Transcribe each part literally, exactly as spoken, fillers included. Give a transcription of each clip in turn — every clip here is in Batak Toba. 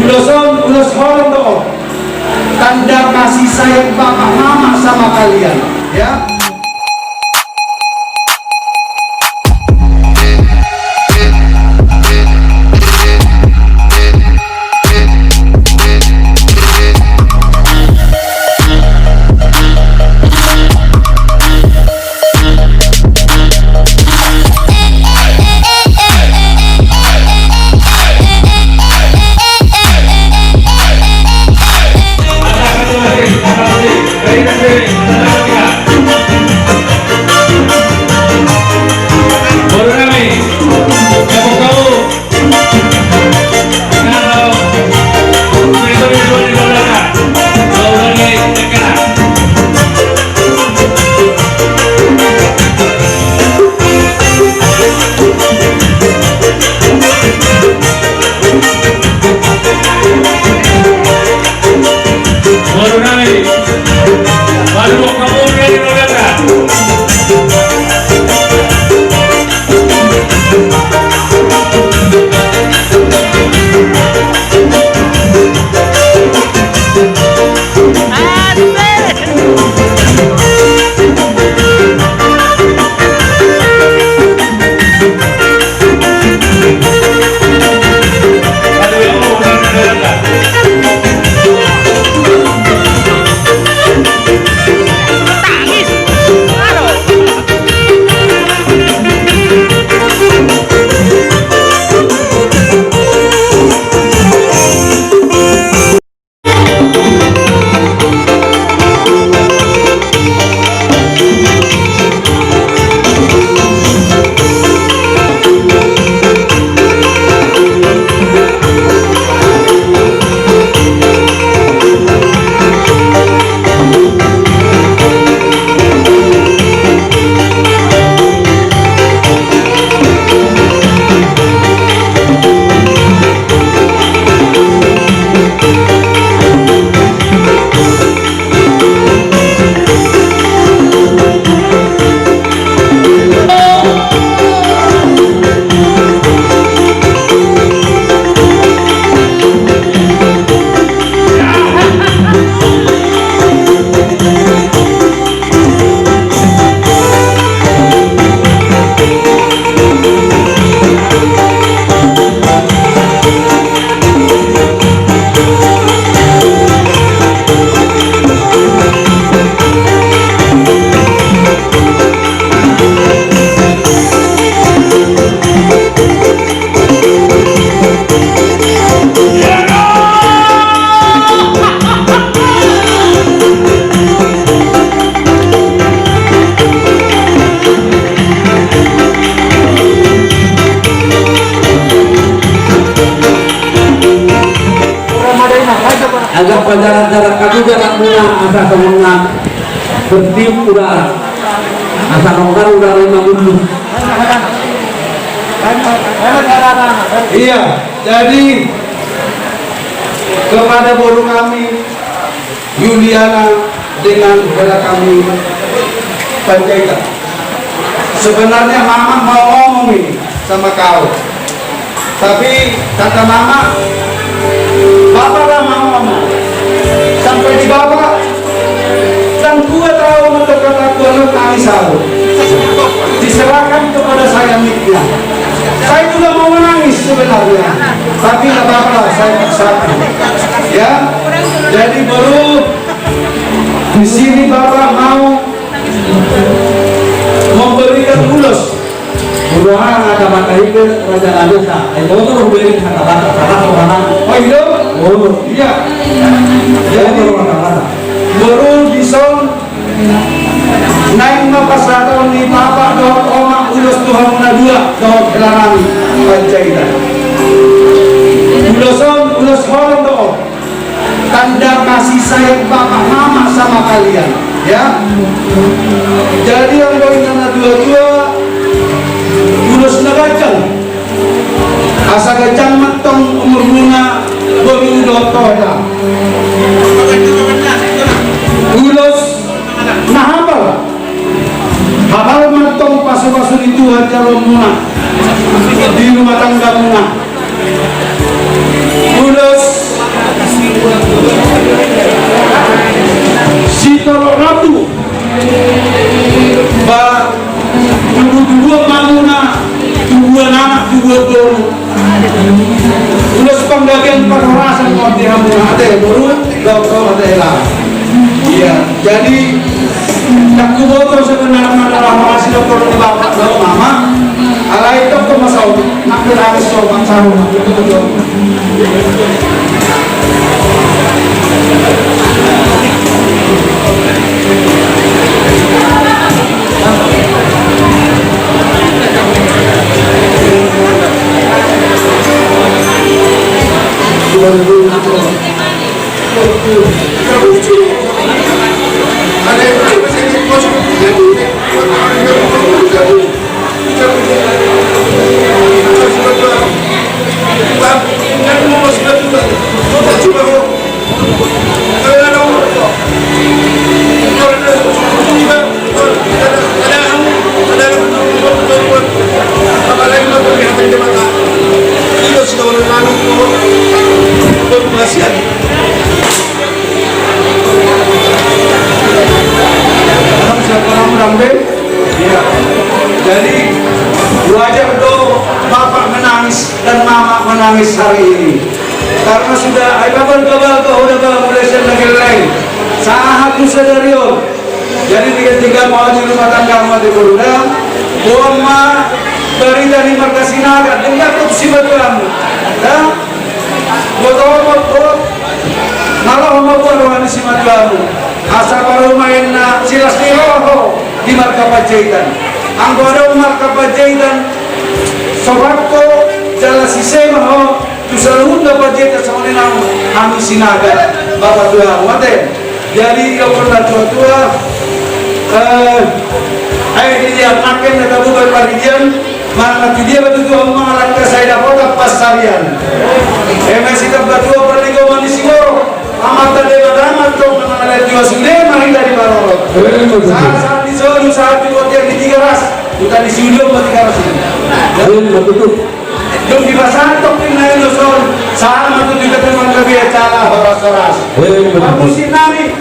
Ulos on, ulos holong do on. Tanda kasih sayang bapak mama sama kalian, ya. Agar pajaran-jaran kami jalan muna asa songon na bertiup udara, asa songon udara lima puluh. Iya, jadi kepada boru kami Yuliana dengan hela kami Panjaitan. Sebenarnya mama mau ngomong ini sama kau. Tapi kata mama, bapak lah mau ngomong. Sampai di bapak, dan dua tahun untuk kata Tuhan nangis aku. Diserahkan kepada saya mic-nya. Saya juga mau menangis sebenarnya, tapi nggak apa-apa lah, saya paksakan. Ya, jadi boru, di sini bapak mau memberikan ulos. Udah ada matahari raja raja sa. Ayo terus beri kata-kata salah orang. Oh iya. Oh iya. Jadi boru dison naeng ma pasahaton ni bapak dohot omak ulos tu hamuna dua dohot hela nami Panjaitan. Ulos on ulos holong do on. Tanda kasih sayang bapak mama sama kalian, ya. Jadi anggo inna na tua-tua, ulos na ganjang. Asa ganjang ma tong umurmuna, boru dohot hola. Ulos na hapal. Hapal ma tong pasu-pasu ni Tuhan jaloonmuna di rumah tanggamuna. Ulos Di hamu ate boru, doktor ate hela. Iya, jadi, ndang huboto sebenarna adalah mangasi doktor ni bapak dohot mama. Alai doktor masau, hampir habis so, bang saru. Jadi, wajar do bapak menangis dan mama menangis hari ini. Karena sudah, ai, kabar-kabar kau udah bawa mulai siang lagi lain. Sahat tu sadari on. Jadi, tinggal-tinggal mau di rumah tangga mau di boru da. Boan ma barita ni marga Sinaga, dengar tu si batuan. Da? Boto, boto, boto. Nalo ma boan roha ni si batuan. Asa parumaenna silas ni roha di marga Panjaitan. Anggo adong marga Panjaitan, sobatku, jala sisema ho, tu saluhutna Panjaitan songon i nang hami Sinaga, bapa tua, mate. Jadi, ia pernah tua-tua, eh, ai di dia makin na tabu berparidian, mana tu dia betul tu mangalangka saya dapat pas sarian. Eme si tabatua perlinggo manis sigoro. Amat tadi madamat dong mengenai jiwa sude mari tadi barorot. Saat, saat di solu, saat di kotian di Tigaras. Kita di solu, di Tigaras ini. Dung dipasahat tok di nai doson. Saat matu di ketemuan kebiasaan horas-horas. Bagus si nami.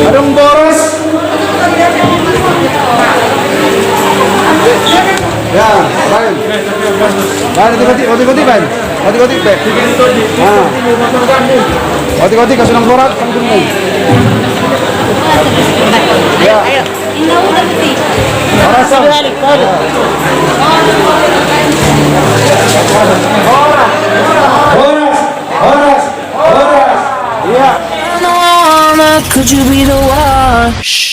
Adong boros. Ya, baen. Baen, otik-otik, otik-otik, baen. Otik-otik, baen. Ah. Otik-otik, kasih nang borat. Ya. Horas, Sam. Horas, horas, horas. Iya. Could you be the one?